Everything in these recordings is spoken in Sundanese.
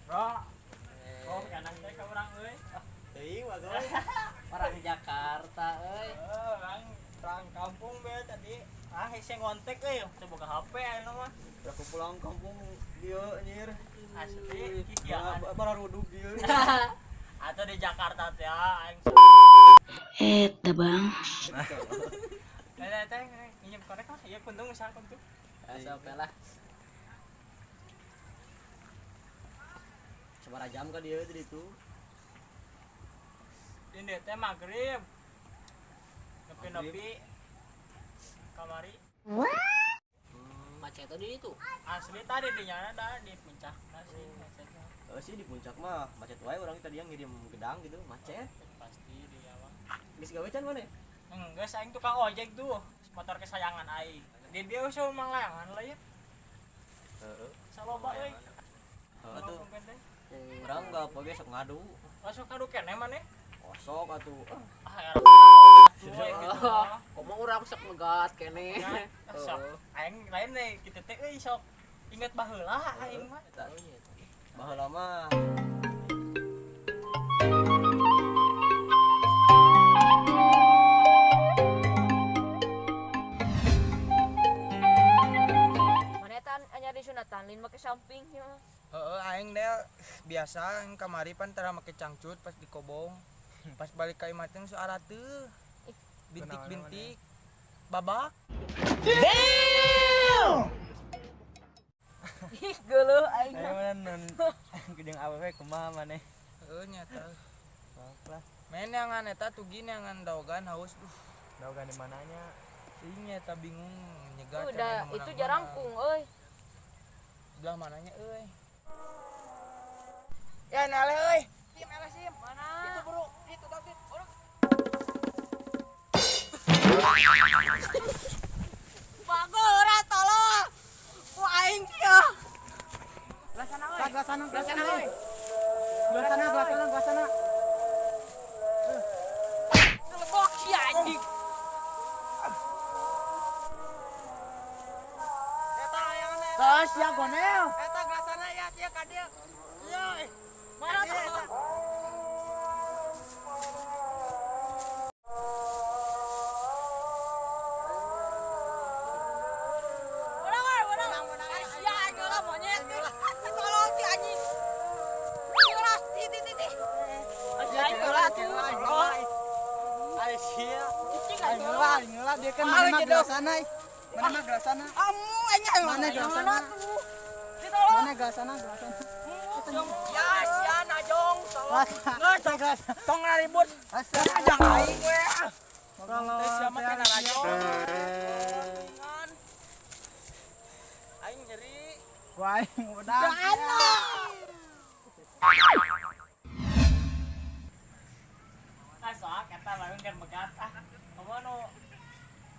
Bro. Oh, kanang teh ka urang euy. Teuing mah euy. Orang Jakarta euy. Eh, urang urang kampung be tadi. Ah, hese ngontek euy, teu boga HP ayeuna mah. Aku pulang kampung dieu anjir. Asli kikian. Bararudug dieu. Atau di Jakarta teh aing. Eta bang. Teh teh nginjem korek lah, ieu kuntung misal kuntung. Sok lah. Sabaraha jam ka dieu di ditu? Ini teh maghrib. Nepi-nepi kamari. Macet di itu. Asli tadi di nyana dah di puncak sih macetnya. Oh sih di puncak mah macet wae, orang tadi yang ngirim gedang gitu macet. Pasti dia mah. Geus gawe can mana? Enggak, aing tukang ojek tuh, motor kesayangan aing. Di dia usah mang layangan lah ya. Heeh. Saloba euy. Heeh tuh. Urang enggak poe sok ngadu. Masuk kadu keneh maneh. Osok atuh. Ah, ya gitu. Komo urang sok megat keneh. Sok aing lain deh kitu teh euy sok inget baheula aing mah. Baheula mah. Mana tan anyar di sunatan lin make samping ya. Heeh, aing deh biasa aing kamari pan tara make cangcut pas di kobong. Pas balik ka imah teh geus arateuh. Bintik-bintik babak. Damn. Ih, geuleuh aing. Aing mah nun jeung awewe kumaha maneh? Heeh nya tah. Main yang eta tugi neangan daogan haus duh. Daogan di mananya? Teuing nya eta bingung nyegat. Udah, itu jarangkung euy. Belah mananya euy? Ya nale euy. Sim eleh sim. Mana? Itu buru, itu tadi. Buru. Bagol ora tolol. Ku aing kieu. Belah sana euy. Belah sana, belah sana euy. Belah sana, belah sana, belah sana. Kelebok si anjing. Eta layangan eta. Tas ya gonel. Eta gelasana ya sia ka dieu. Ieu. Mana tuh? Dia kan mana gelasana? Mana gelasana? Amu aing mana gelasana? Mana gelasana? Gelasana. Ya sia najong tolong. Gelas. Tong ribut. Ajang aing we. Tolong. Teh sia mah kana rajong. Aing nyeri. Wah, aing udah. Ah sok eta baru keur megat ah. Komo nu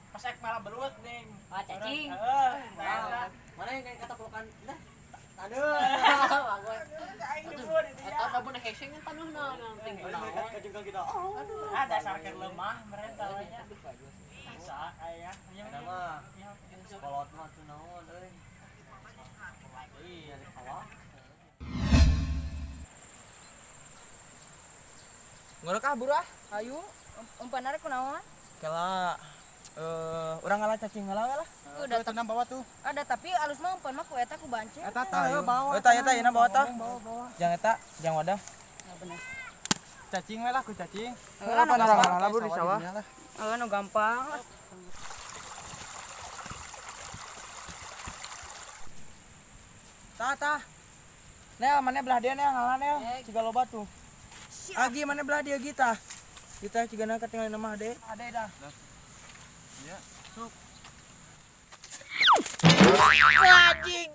pas ek malah belut ning. Ah, cacing. Heeh, nah, Mana yang kayak kata pelukan? Dah. Aduh. aing dibur itu ya. Eta da mun heseng kan panuhna penting Ka jengkal kita. Ah dasar keur lemah mereka nya. Sok aya. Eta mah kolot mah tuh naon euy. Iya, di sawah. Ngorok ah buru ah. Ayo. Umpan arek kunaon? Kela urang ngalah cacing heula we lah. Udah tenang bawa tuh. Ada tapi alus mah umpan mah ku eta ku bancet. Eta tah bawa. Eta eta ieu bawa tah. Bawa bawa. Jang eta, jang wadah. Nah, bener. Cacing we lah ku cacing. Heeh, nu Urang gampang. ngalah buru di sawah. Heeh, nu gampang. Tah tah. Nel, mana belah dia Nel, ngalah Nel. Ciga loba tuh. Agi mana belah dia kita. Kita cigana ketinggalan nama Ade. Ade dah. Iya, sok. Anjing. Anjing.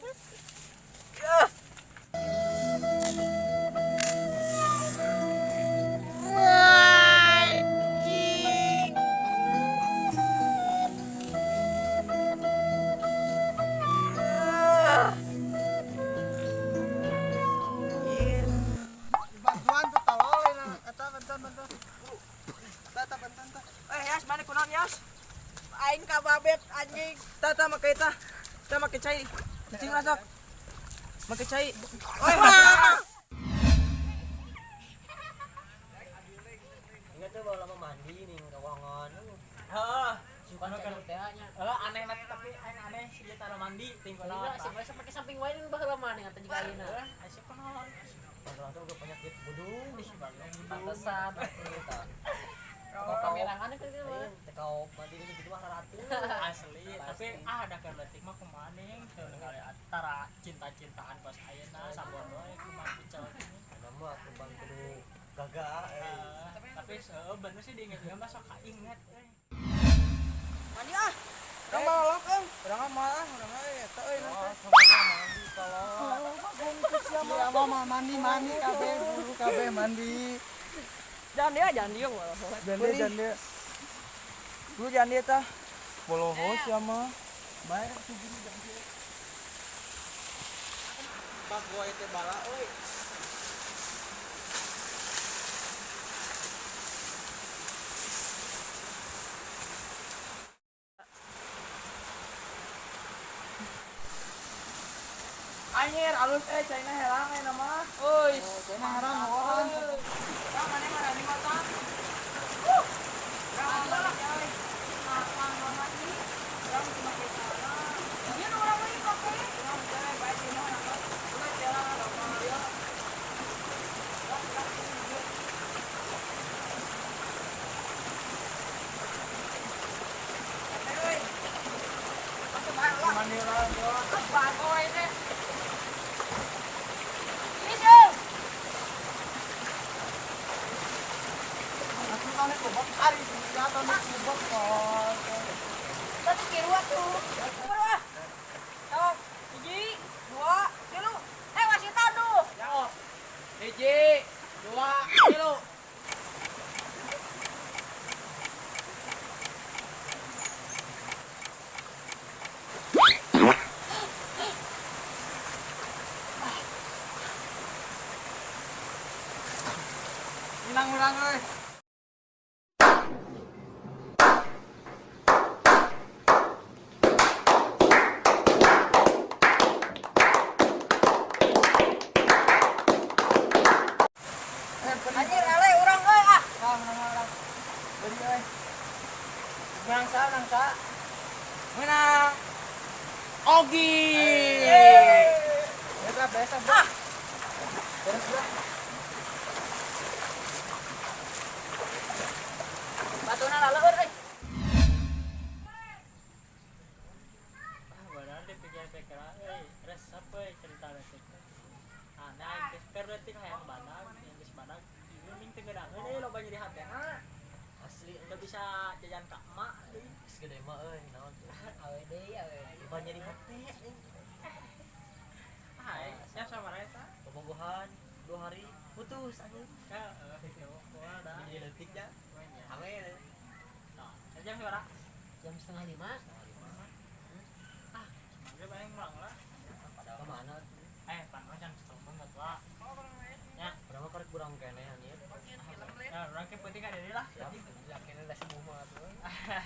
Bantuan tuh tolol eta bantuan bantuan. Tata bantuan tah. Eh Yas, mana kunaon Yas? Aing kababet anjing. Tata make eta. Tah make cai. Cicing lah sok. Make cai. Oi. Teuing kunaon. Sih masa pake samping wae nu baheula mah nih atuh jiga ayeuna. Asup kunaon. Orang tuh udah penyakit budung. Pantesan atuh tah. Kamerangan kan gitu mah. Kau mandi ini gitu mah ratu. Asli, tapi ada keur leutik mah kumaha ning teu ningali antara cinta-cintaan kos ayeuna sabodo we kumaha picel gini. Nama aku bang kudu gagah Tapi bener sih diinget juga mah sok kainget euy. Mandi ah. Urang balok euy. Urang mah malah urang mah eta euy nanti. Mandi tolong. Iya mah mandi mandi kabeh buru kabeh mandi. Jangan dia malah. Jangan dia. Lu jangan dia tah. Boloho sia mah. Bae tuh gini jangan dia. Pak gua itu bala euy. Anjir, alus China herang eh nama. Euy, China herang hoan. Tah mane mah rani mah tah. Urang lah euy. Makan mama ini. Urang cuma ke sana. Ieu nu urang meuli kopi. Urang teh bae di mana mah. Ulah jalan lama ya. Mandi lah gua. Bagoy teh. Ini sih. Aku tane kubok ari ya tane kubok kok. Satu kiri tuh. Buru ah. Sok, 1, 2, 3. Wasitan tuh. Ya. 1, 2, 3. Menang urang euy. Anjir eleh urang euy ah. Ah, menang urang. Beri euy. Menang sa, menang sa. Menang. Ogi. Beres beres. Ah. Beres lah. Batuna laleur euy. Ah, bener dipikir-pikir euy, resep euy cerita leutik. Ah, nah geus keur leutik hayang badag, yang geus badag ieu ming teu ngeunaheun euy loba nyeri hatena. Asli Teu bisa jajan ka emak euy. geus gede mah euy naon tuh. Awe deui awe. Loba nyeri hate. Ah, siap sama eta. Bobogohan 2 hari putus anjing. Heeh, gitu. Wah, dah. Jadi leutik nya. Awe. Nah, jam sabaraha? Jam 4:30. Ah, mangga paling murang lah. Kemana? Pan jam setengah enggak tua. Ya, Urang mah karek burang keneh anjir. nah, urang ke penting ka deui lah. Siap, yakin udah sembuh mah atuh.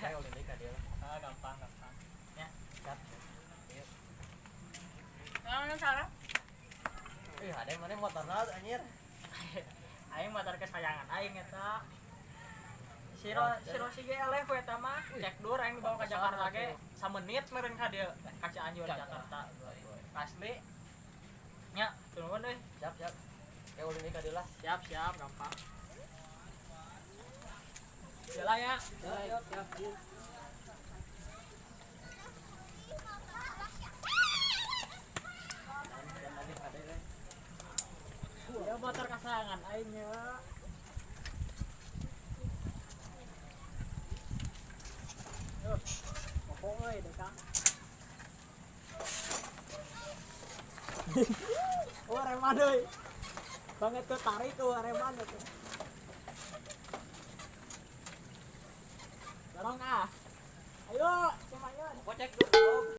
Kayak ulin deui ka dia lah. Ah, gampang, gampang. Ya, Siap. Iya. Naon salah? Ada yang mana motorna anjir. Aing motor kesayangan aing eta. Siro si ge eleh we eta mah. Cek dur aing dibawa ke Jakarta ge samenit meureun ka dieu ka Cianjur Jakarta. Asli. Nya, nuhun euy. Siap, siap. Kayak ulin deui ka dia lah. Siap, siap, gampang. Jalan ya. Siap, siap. Ya motor kesayangan aing nya. Yo, opo euy deka. Oh, reman euy. Banget tuh tarik tuh reman tuh. Dorong ah. Ayo, semuanya. Gua cek dulu.